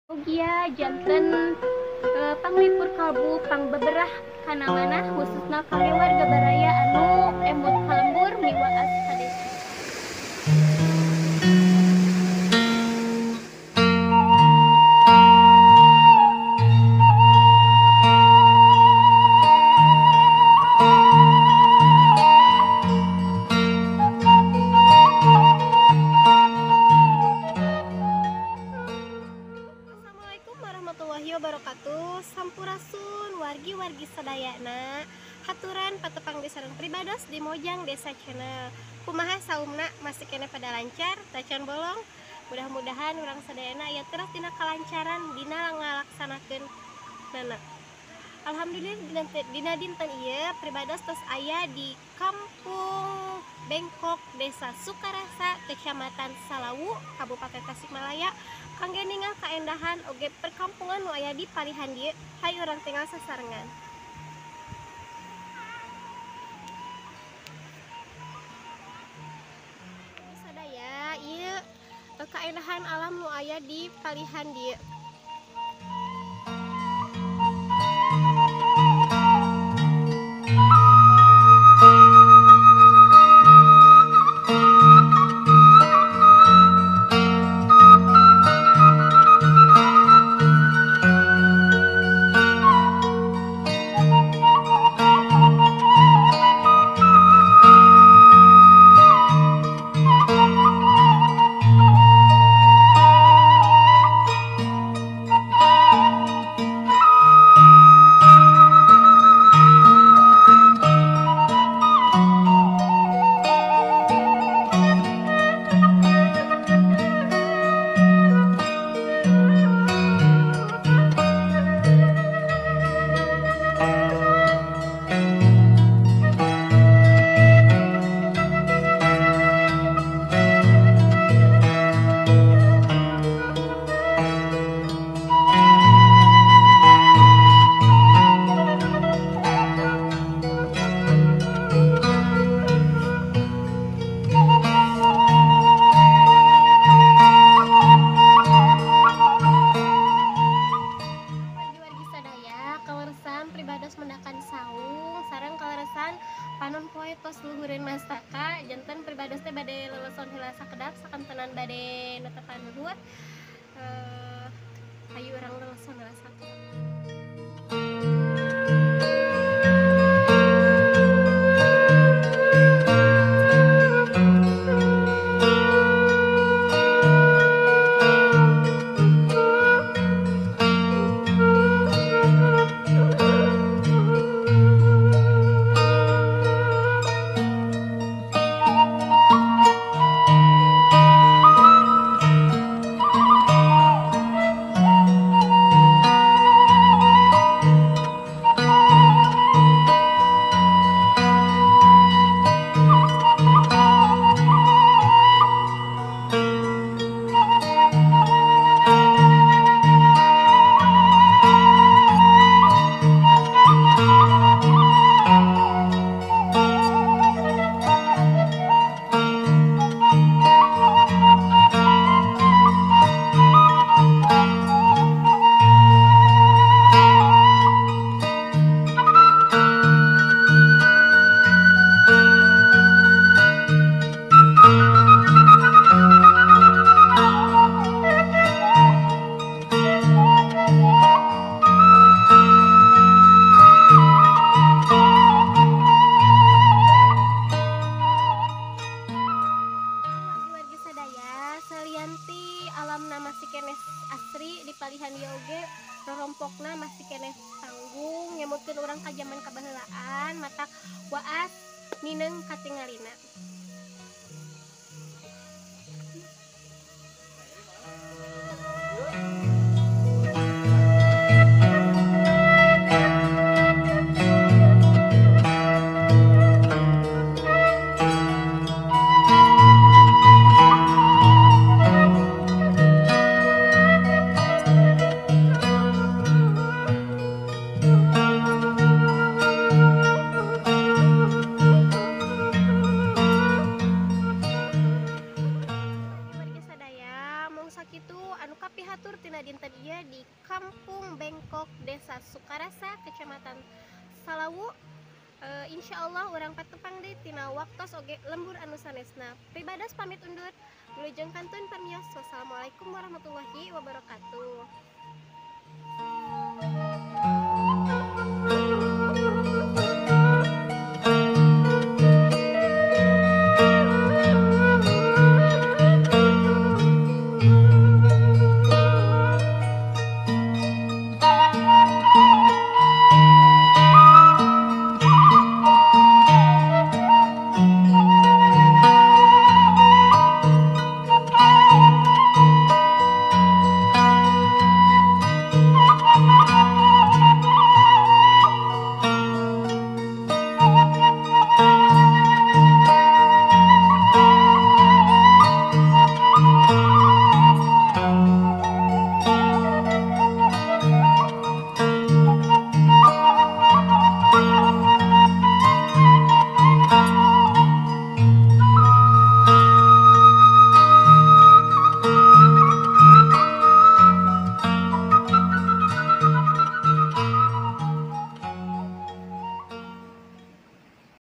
Mugia janten panglipur kalbu pangbeberah kana manah khususna kangge warga baraya anu emut ka lembur miwaas ka desa. Wabarakatuh, sampurasun wargi-wargi sadayana, haturan patepang di sareng pribados di Mojang Desa Channel. Kumaha saumna masih kene pada lancar, tacan bolong. Mudah-mudahan urang sadayana aya terus dina kalancaran dina ngalaksanakeun nana. Alhamdulillah dina dinten ieu pribados tos aya di Kampung Bengkok, Desa Sukarasa, Kecamatan Salawu, Kabupaten Tasikmalaya. Kangge ningal kaendahan oge perkampungan nu aya di palihan dieu, hayu urang tinggal sasarengan. Sadaya ieu kaendahan alam nu aya di palihan dieu. Panon poe tos luhureun mastaka janten pribados teh bade leleson heula sakedap sakantenan bade netepan luhur. Hayu urang leleson heula sakedap. Alamna masih keneh asri di palihan ieu oge rorompokna masih keneh tanggung ngemutkeun urang ka jaman kabaheulaan matak waas nineung katingalina. berada di Kampung Bengkok, Desa Sukarasa, Kecamatan Salawu. Insya Allah urang patepang deui tina waktos oge lembur anu sanesna. Pribados pamit undur. Wilujeng kantun pamios. Wassalamualaikum warahmatullahi wabarakatuh.